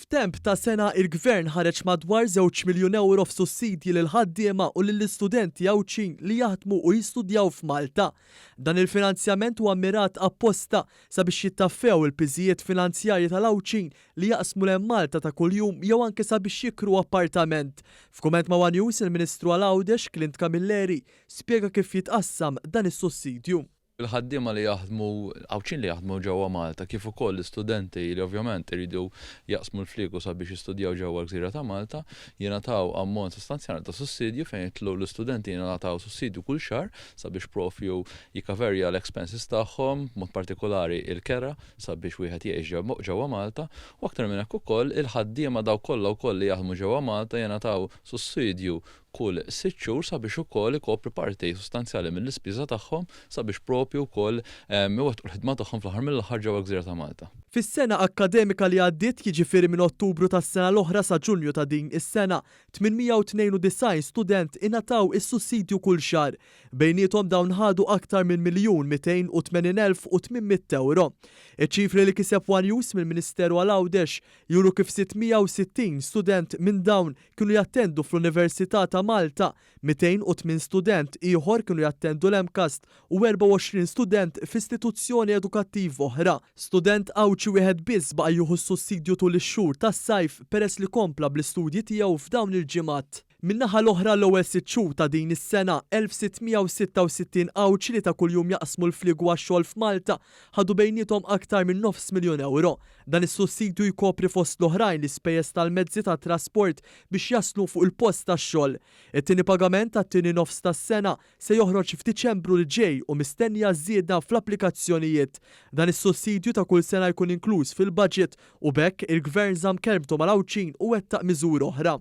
F'temp ta' sena il-Gvern ħareġ madwar żewġ miljun ewro f'sussidji lill-ħaddiema u lill-istudenti Għawdxin li jaħdmu u jistudjaw f'Malta. Dan il-finanzjament huwa mmirat apposta sabiex jittaffew il-piżijiet finanzjarji tal-Għawdxin li jaqsmu 'l hemm Malta ta' kuljum jew anke sabiex jikru appartament. F'kumment ma' one News il-Ministru għal Għawdex, Clint Camilleri, spjega kif jitqassam dan is-sussidju. Il-ħaddiema li jaħdmu, Għawdxin li jaħdmu ġewwa Malta, kif ukoll l-istudenti li ovvjament iridu jaqsmu l-fliegu sabiex jistudjaw ġewwa l-gżira ta' Malta, jingħataw ammont sostanzjali ta' sussidju fejn jidħlu l-istudenti jingħataw sussidju kull xahar sabiex propju jikkaverja l-expenses tagħhom, b'mod partikolari il-kera sabiex wieħed jgħix ġewwa Malta, u aktar minn hekk ukoll il-ħaddiema dawk kollha wkoll li jaħdmu ġewwa Malta jingħataw sussidju kull sitt xhur sabiex ukoll ikopri parti sostanzjali mill-ispiża tagħhom sabiex propju wkoll iwettqu l-ħidma tagħhom fl-aħħar mill-aħħar ġewwa l-gżira ta' Malta. Fis-sena akkademika li għaddiet, jiġifieri minn Ottubru tas-sena l-oħra sa Ġunju ta' din is-sena, 892 student ingħataw is-sussidju kull xahar. Bejniethom dawn ħadu aktar minn 1,280,800 ewro. Iċ-ċifri li kiseb one News mill-Ministeru għal Għawdex juru kif 660 student minn dawn kienu jattendu fl-Università ta' Malta, 208 student ieħor kienu jattendu l-MCAST u 24 student f'istituzzjoni edukattiva oħra. Student Għawdxi wieħed biss baqa' jieħu s-sussidju tul ix-xhur tas-sajf peress li kompla bl-istudji tiegħu f'dawn il-ġimgħat. Min-naħa l-oħra l-ewwel sitt xhur ta' din is-sena, 1,666 Għawdxi li ta' kuljum jaqsmu l-fliegu għax-xogħol f'Malta ħadu bejniethom aktar minn nofs miljun ewro. Dan is-sussidju jkopri fost l-oħrajn l-ispejjeż tal-mezzi tat-trasport biex jaslu fuq il-post tax-xogħol. It-tieni pagament għat-tieni nofs tas-sena se joħroġ f'Diċembru li ġej u mistennija żieda fl-applikazzjonijiet. Dan is-sussidju ta' kull sena jkun inkluż fil-budget u b'hekk il-Gvern żamm kelmtu mal-Għawdxin u wettaq miżura oħra.